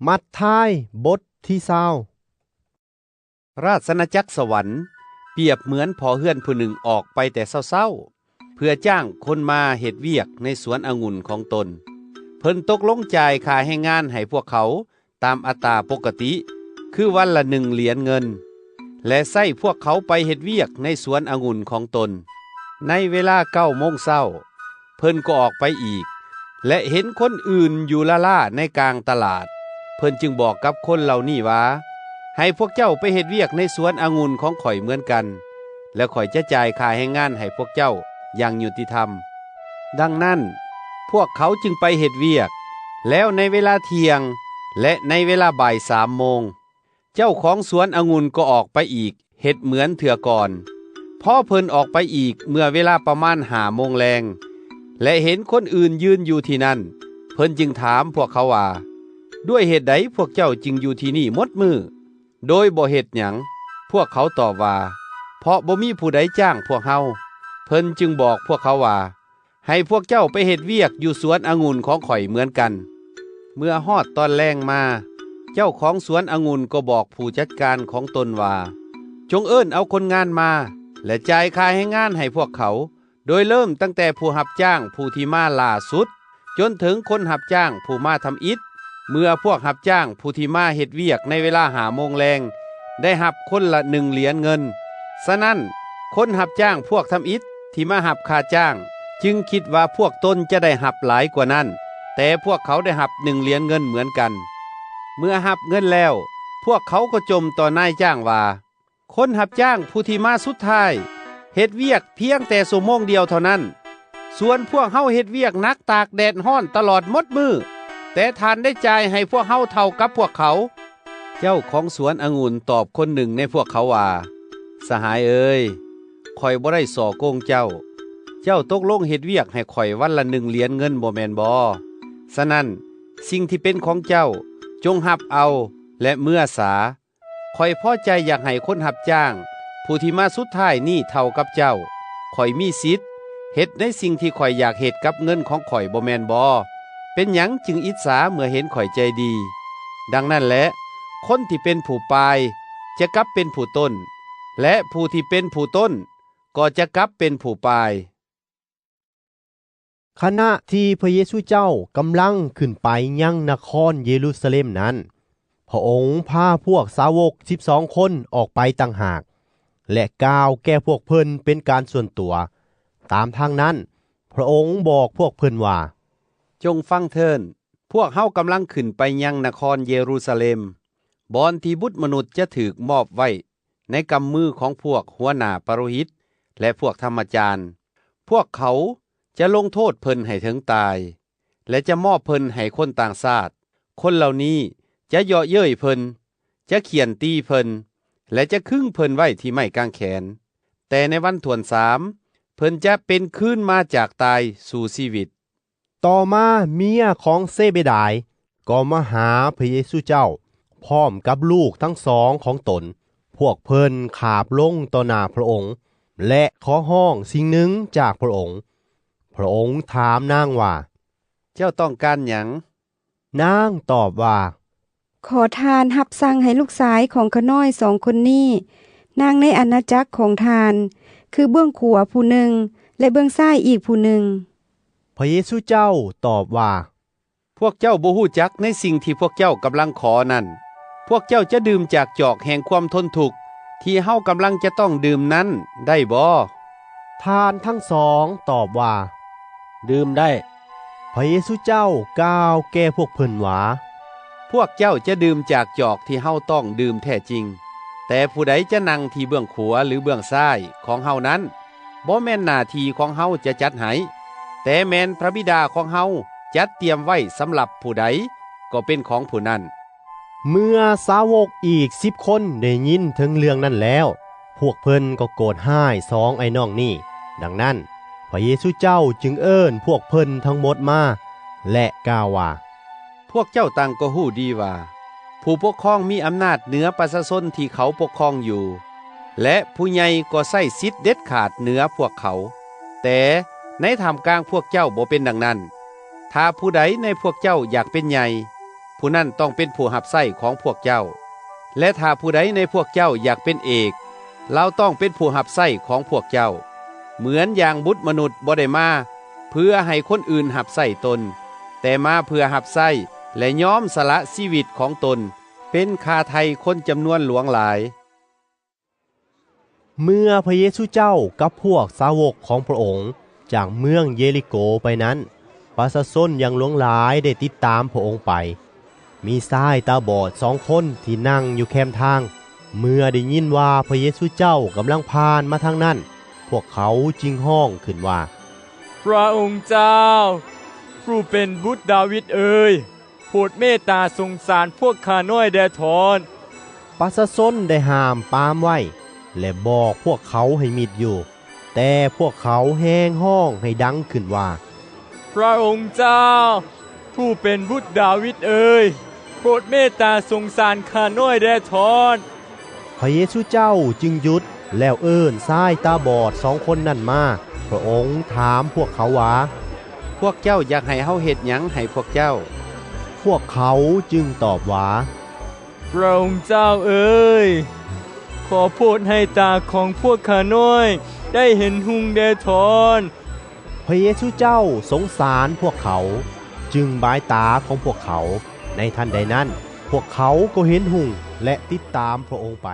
ມັດທາຍ ບົດທີຊາວ. ລາຊະອານາຈັກສະຫວັນປຽບເໝືອນພໍ່ເຮືອນຜູ້ໜຶ່ງອອກໄປແຕ່ເຊົ້າໆ ເພື່ອຈ້າງຄົນມາເຮັດວຽກໃນສວນອະງຸ່ນຂອງຕົນ. ເພິ່ນຕົກລົງຈ່າຍຄ່າແຮງງານໃຫ້ພວກເຂົາຕາມອັດຕາປົກກະຕິ ຄືວັນລະໜຶ່ງຫຼຽນເງິນ ແລະ ໃຊ້ພວກເຂົາໄປເຮັດວຽກໃນສວນອະງຸ່ນຂອງຕົນ. ໃນເວລາເກົ້າໂມງເຊົ້າ ເພິ່ນກໍອອກໄປອີກ ແລະ ເຫັນຄົນອື່ນຢູ່ລ້າໆໃນກາງຕະຫຼາດ. ເພິ່ນຈຶ່ງບອກກັບຄົນເຫຼົ່ານີ້ວ່າ, ໃຫ້ພວກເຈົ້າໄປເຮັດວຽກໃນສວນອະງຸ່ນຂອງຂ້ອຍເໝືອນກັນ, ແລະ ຂ້ອຍຈະຈ່າຍຄ່າແຮງງານໃຫ້ພວກເຈົ້າຢ່າງຍຸຕິທຳ. ດັ່ງນັ້ນ, ພວກເຂົາຈຶ່ງໄປເຮັດວຽກ, ແລ້ວໃນເວລາທ່ຽງ ແລະ ໃນເວລາບ່າຍສາມໂມງ, ເຈົ້າຂອງສວນອະງຸ່ນກໍອອກໄປອີກ ເຮັດເໝືອນເທື່ອກ່ອນ. ພໍເພິ່ນອອກໄປອີກເມື່ອເວລາປະມານຫ້າໂມງແລງ ແລະ ເຫັນຄົນອື່ນຢືນຢູ່ທີ່ນັ້ນ, ເພິ່ນຈຶ່ງຖາມພວກເຂົາວ່າ, ດ້ວຍເຫດໃດພວກເຈົ້າຈຶ່ງຢູ່ທີ່ນີ້ໝົດມື້ ໂດຍບໍ່ເຮັດຫຍັງ? ພວກເຂົາຕອບວ່າ, ເພາະບໍ່ມີຜູ້ໃດຈ້າງພວກເຮົາ. ເພິ່ນຈຶ່ງບອກພວກເຂົາວ່າ, ໃຫ້ພວກເຈົ້າໄປເຮັດວຽກຢູ່ສວນອະງຸ່ນຂອງຂ້ອຍເໝືອນກັນ. ເມື່ອຮອດຕອນແລງມາ, ເຈົ້າຂອງສວນອະງຸ່ນກໍບອກຜູ້ຈັດການຂອງຕົນວ່າ, ຈົ່ງເອີ້ນເອົາຄົນງານມາ ແລະ ຈ່າຍຄ່າແຮງງານໃຫ້ພວກເຂົາ, ໂດຍເລີ່ມຕັ້ງແຕ່ຜູ້ຮັບຈ້າງຜູ້ທີ່ມາຫຼ້າສຸດ ຈົນເຖິງຄົນຮັບຈ້າງຜູ້ມາທຳອິດ. ເມື່ອພວກຮັບຈ້າງຜູ້ທີ່ມາເຮັດວຽກໃນເວລາຫ້າໂມງແລງໄດ້ຮັບຄົນລະໜຶ່ງຫຼຽນເງິນ, ສະນັ້ນ, ຄົນຮັບຈ້າງພວກທຳອິດທີ່ມາຮັບຄ່າຈ້າງ ຈຶ່ງຄິດວ່າພວກຕົນຈະໄດ້ຮັບຫຼາຍກວ່ານັ້ນ, ແຕ່ພວກເຂົາໄດ້ຮັບໜຶ່ງຫຼຽນເງິນເໝືອນກັນ. ເມື່ອຮັບເງິນແລ້ວ, ພວກເຂົາກໍຈົ່ມຕໍ່ນາຍຈ້າງວ່າ, ຄົນຮັບຈ້າງຜູ້ທີ່ມາສຸດທ້າຍ ເຮັດວຽກພຽງແຕ່ຊົ່ວໂມງດຽວເທົ່ານັ້ນ, ສ່ວນພວກເຮົາເຮັດວຽກໜັກຕາກແດດຮ້ອນຕະຫຼອດໝົດມື້, ແຕ່ທ່ານໄດ້ຈ່າຍໃຫ້ພວກເຮົາເທົ່າກັບພວກເຂົາ. ເຈົ້າຂອງສວນອະງຸ່ນຕອບຄົນໜຶ່ງໃນພວກເຂົາວ່າ, ສະຫາຍເອີຍ, ຂ້ອຍບໍ່ໄດ້ສໍ້ໂກງເຈົ້າ. ເຈົ້າຕົກລົງເຮັດວຽກໃຫ້ຂ້ອຍວັນລະໜຶ່ງຫຼຽນເງິນ, ບໍ່ແມ່ນບໍ? ສະນັ້ນ, ສິ່ງທີ່ເປັນຂອງເຈົ້າ, ຈົ່ງຮັບເອົາ ແລະ ເມືອສາ. ຂ້ອຍພໍໃຈຢາກໃຫ້ຄົນຮັບຈ້າງຜູ້ທີ່ມາສຸດທ້າຍນີ້ເທົ່າກັບເຈົ້າ. ຂ້ອຍມີສິດເຮັດໃນສິ່ງທີ່ຂ້ອຍຢາກເຮັດກັບເງິນຂອງຂ້ອຍ, ບໍ່ແມ່ນບໍ? ເປັນຫຍັງຈຶ່ງອິດສາເມື່ອເຫັນຂ້ອຍໃຈດີ? ດັ່ງນັ້ນແຫຼະ, ຄົນທີ່ເປັນຜູ້ປ່າຍຈະກັບເປັນຜູ້ຕົ້ນ, ແລະ ຜູ້ທີ່ເປັນຜູ້ຕົ້ນກໍຈະກັບເປັນຜູ້ປ່າຍ. ຂະນະທີ່ພະເຢຊູເຈົ້າກຳລັງຂຶ້ນໄປຍັງນະຄອນເຢຣູຊາເລັມນັ້ນ, ພະອົງພາພວກສາວົກສິບສອງຄົນອອກໄປຕ່າງຫາກ ແລະ ກ່າວແກ່ພວກເພິ່ນເປັນການສ່ວນຕົວ. ຕາມທາງນັ້ນ, ພະອົງບອກພວກເພິ່ນວ່າ, ຈົ່ງຟັງເທີ້ນ, ພວກເຮົາກຳລັງຂຶ້ນໄປຍັງນະຄອນເຢຣູຊາເລັມ, ບ່ອນທີ່ບຸດມະນຸດຈະຖືກມອບໄວ້ໃນກຳມືຂອງພວກຫົວໜ້າປະໂລຫິດ ແລະ ພວກທຳມະຈານ. ພວກເຂົາຈະລົງໂທດເພິ່ນໃຫ້ເຖິງຕາຍ ແລະ ຈະມອບເພິ່ນໃຫ້ຄົນຕ່າງຊາດ. ຄົນເຫຼົ່ານີ້ຈະເຍາະເຍີ້ຍເພິ່ນ, ຈະຂ້ຽນຕີເພິ່ນ ແລະ ຈະຄຶງເພິ່ນໄວ້ທີ່ໄມ້ກາງແຂນ. ແຕ່ໃນວັນຖ້ວນສາມ, ເພິ່ນຈະເປັນຄືນມາຈາກຕາຍສູ່ຊີວິດ. ຕໍ່ມາເມຍຂອງເຊເບດາຍກໍມາຫາພະເຢຊູເຈົ້າ ພ້ອມກັບລູກທັງສອງຂອງຕົນ. ພວກເພິ່ນຂາບລົງຕໍ່ໜ້າພະອົງ ແລະ ຂໍຮ້ອງສິ່ງໜຶ່ງຈາກພະອົງ. ພະອົງຖາມນາງວ່າ, ເຈົ້າຕ້ອງການຫຍັງ? ນາງຕອບວ່າ, ຂໍທ່ານຮັບສັ່ງໃຫ້ລູກຊາຍຂອງຂ້ານ້ອຍສອງຄົນນີ້ນັ່ງໃນອານາຈັກຂອງທ່ານ, ຄືເບື້ອງຂວາຜູ້ໜຶ່ງ ແລະ ເບື້ອງຊ້າຍອີກຜູ້ໜຶ່ງ. ພະເຢຊູເຈົ້າຕອບວ່າ, ພວກເຈົ້າບໍ່ຮູ້ຈັກໃນສິ່ງທີ່ພວກເຈົ້າກຳລັງຂໍນັ້ນ. ພວກເຈົ້າຈະດື່ມຈາກຈອກແຫ່ງຄວາມທົນທຸກທີ່ເຮົາກຳລັງຈະຕ້ອງດື່ມນັ້ນໄດ້ບໍ່? ທ່ານທັງສອງຕອບວ່າ, ດື່ມໄດ້. ພະເຢຊູເຈົ້າກ່າວແກ່ພວກເພິ່ນວ່າ, ພວກເຈົ້າຈະດື່ມຈາກຈອກທີ່ເຮົາຕ້ອງດື່ມແທ້ຈິງ, ແຕ່ຜູ້ໃດຈະນັ່ງທີ່ເບື້ອງຂວາ ຫຼື ເບື້ອງຊ້າຍຂອງເຮົານັ້ນ, ບໍ່ແມ່ນໜ້າທີ່ຂອງເຮົາຈະຈັດໃຫ້, ແຕ່ແມ່ນພະບິດາຂອງເຮົາຈັດຕຽມໄວ້ສຳລັບຜູ້ໃດກໍເປັນຂອງຜູ້ນັ້ນ. ເມື່ອສາວົກອີກສິບຄົນໄດ້ຍິນເຖິງເລື່ອງນັ້ນແລ້ວ, ພວກເພິ່ນກໍໂກດຮ້າຍສອງອ້າຍນ້ອງນີ້. ດັ່ງນັ້ນ, ພະເຢຊູເຈົ້າຈຶ່ງເອີ້ນພວກເພິ່ນທັງໝົດມາ ແລະ ກ່າວວ່າ, ພວກເຈົ້າຕ່າງກໍຮູ້ດີວ່າ ຜູ້ປົກຄອງມີອຳນາດເໜືອປະຊາຊົນທີ່ເຂົາປົກຄອງຢູ່ ແລະ ຜູ້ໃຫຍ່ກໍໃຊ້ສິດເດັດຂາດເໜືອພວກເຂົາ. ແຕ່ໃນທ່າມກາງພວກເຈົ້າບໍ່ເປັນດັ່ງນັ້ນ. ຖ້າຜູ້ໃດໃນພວກເຈົ້າຢາກເປັນໃຫຍ່, ຜູ້ນັ້ນຕ້ອງເປັນຜູ້ຮັບໃຊ້ຂອງພວກເຈົ້າ. ແລະ ຖ້າຜູ້ໃດໃນພວກເຈົ້າຢາກເປັນເອກ, ລາວຕ້ອງເປັນຜູ້ຮັບໃຊ້ຂອງພວກເຈົ້າ, ເໝືອນຢ່າງບຸດມະນຸດບໍ່ໄດ້ມາເພື່ອໃຫ້ຄົນອື່ນຮັບໃຊ້ຕົນ, ແຕ່ມາເພື່ອຮັບໃຊ້ ແລະ ຍອມສະຫຼະຊີວິດຂອງຕົນເປັນຄ່າໄຖ່ຄົນຈຳນວນຫຼວງຫຼາຍ. ເມື່ອພະເຢຊູເຈົ້າກັບພວກສາວົກຂອງພະອົງຈາກເມືອງເຢລິໂກໄປນັ້ນ, ປະຊາຊົນຢ່າງຫຼວງຫຼາຍໄດ້ຕິດຕາມພະອົງໄປ. ມີຊາຍຕາບອດສອງຄົນທີ່ນັ່ງຢູ່ແຄມທາງ, ເມື່ອໄດ້ຍິນວ່າພະເຢຊູເຈົ້າກຳລັງຜ່ານມາທາງນັ້ນ, ພວກເຂົາຈຶ່ງຮ້ອງຂຶ້ນວ່າ, ພະອົງເຈົ້າ, ຜູ້ເປັນບຸດດາວິດເອີຍ, ໂປດເມດຕາສົງສານພວກຂ້ານ້ອຍແດ່ທອດ. ປະຊາຊົນໄດ້ຫ້າມປາມໄວ້ ແລະ ບອກພວກເຂົາໃຫ້ມິດຢູ່, ແຕ່ພວກເຂົາແຮ່ງຮ້ອງໃຫ້ດັງຂຶ້ນວ່າ, ພະອົງເຈົ້າ, ຜູ້ເປັນບຸດດາວິດເອີຍ, ໂປດເມດຕາສົງສານຂ້ານ້ອຍແດ່ທອດ. ພະເຢຊູເຈົ້າຈຶ່ງຢຸດ ແລ້ວເອີ້ນຊາຍຕາບອດສອງຄົນນັ້ນມາ. ພະອົງຖາມພວກເຂົາວ່າ, ພວກເຈົ້າຢາກໃຫ້ເຮົາເຮັດຫຍັງໃຫ້ພວກເຈົ້າ? ພວກເຂົາຈຶ່ງຕອບວ່າ, ພະອົງເຈົ້າເອີຍ, ຂໍໂຜດໃຫ້ຕາຂອງພວກຂ້ານ້ອຍໄດ້ເຫັນຮຸ່ງແດ່ທອດ. ພະເຢຊູເຈົ້າສົງສານພວກເຂົາ, ຈຶ່ງບາຍຕາຂອງພວກເຂົາ. ໃນທັນໃດນັ້ນ, ພວກເຂົາກໍເຫັນຮຸ່ງ ແລະ ຕິດຕາມພະອົງໄປ.